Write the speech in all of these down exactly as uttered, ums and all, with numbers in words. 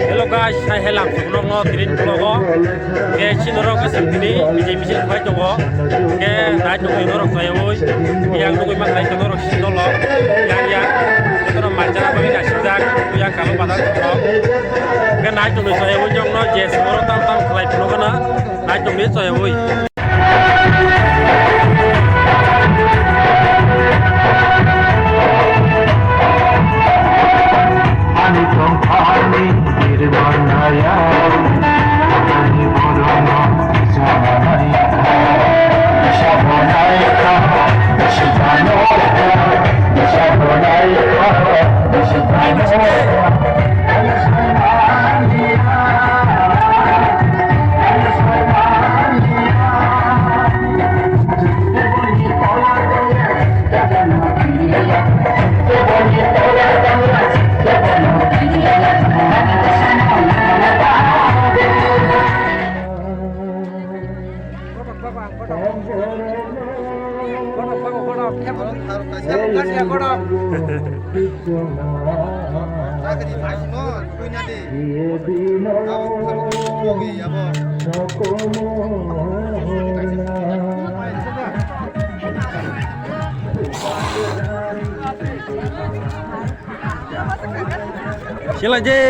Hello guys, hai hai lam sukno no tini vlog o. Ke sino rok ke sing tini B J P sing khai tongo. Ke nai tongo ino rok sayawi. Yang nugui ma khai tongo rok sino lo. Yang yang. Ito no manjara bagi nasi jak. Yang kalau pada tongo. Ke nai tongo sayawi jong no je sino rok tam tam khlai tongo na. Nai tongo sayawi. Silaje.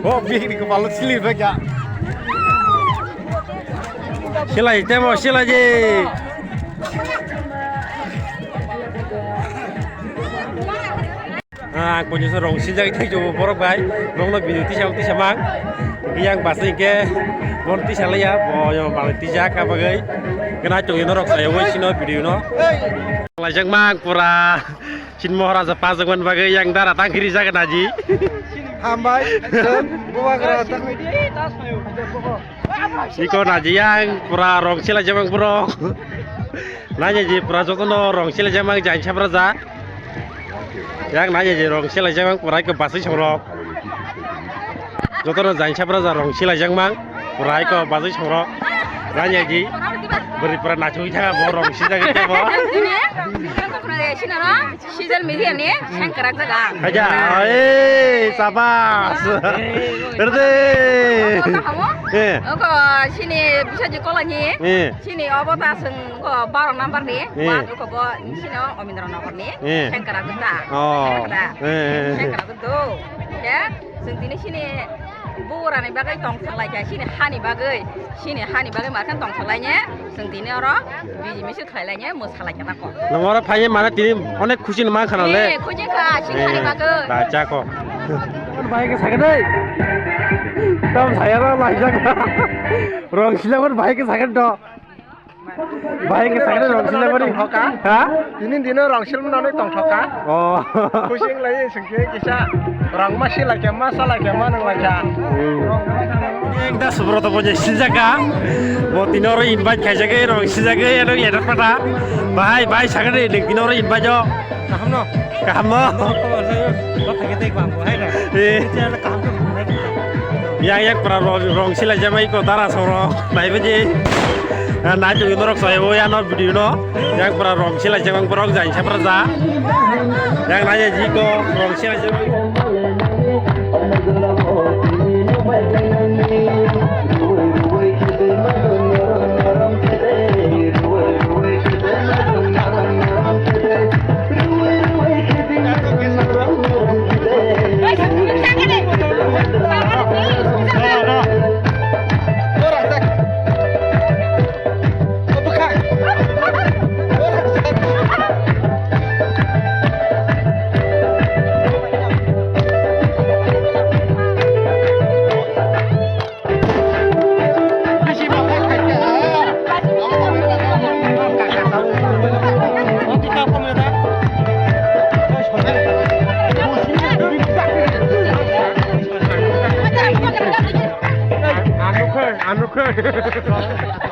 Oh, bihik ni kepala silir baca. Silai temo, silai je. Ah, ang pojok rong sijak thai jobo borok bai. Rong no video tisa tisa mang. Yang pasti ke bon tisa laya, bo yo bang tisa ka bagai. Kena chong no rok sayo wai sino video no. Lajak mang pura. Chin Maharaja pajak man bagai yang dara tang kiri jaga naji. Hambai. Bubagra tang. Iko naji yang pura rong sila jamang pura. Nanya ji pura joto no rong sila jamang jain sabra ja. Yang nanya ji rong sila jamang pura iko basai songrok. Joto no jain sabra ja rong sila jamang pura iko basai songrok. Nanya ji beri pura nachu ita bo rong sila jamang bo. Social media ni sengkrak jaga. Aja, eh, sabas. Erde. Eh. Oko sini bisa je kola ni. Eh. Sini obo ta seng ko baro number ni. Eh. Wan ko bo sini Omindra Nagar ni. Eh. Sengkrak jaga. Oh. Eh, eh, eh. Sengkrak jaga. Ya, seng tini sini. Burani bagwi tong salai kha, sini hani bagwi, sini hani bagwi ma khe tong salai ne, chwng tini oro biji misi khlai lai ne, mo salai kha tako. Nang oro phai mane tini onek khusi ni man khana le. Eh, khusi kha, sini hani bagwi. Da cha ko. Bai ke sakhe dei. Tam saya ra lai jak. Rong sila bai ke sakhe do. Bahai khe sakhe rong sila bari. Tongthoka. Ha? Tini dino rong silmano nai tongthoka. Oh. Khusi wng lai singkhe kisa rong ma sila khe ma sala khe ma nang lai kha. Ekda Subroto bo je sijaka. Bo tini oro invite khaijak e rong sijak e eno edar pata. Bahai, bahai sakhe de tini oro invite o. Kaham no? Kaham no? Kaham no? Eh. Yang yak pura rong, rong sila jamai ko dara soro. Bai baje. Nai tu norok sai bo ya no video no. Yang pura rong sila jamang borok jai sapra ja. Yang nai ji ko rong sila jamai. Ang nukhe, ang nukhe.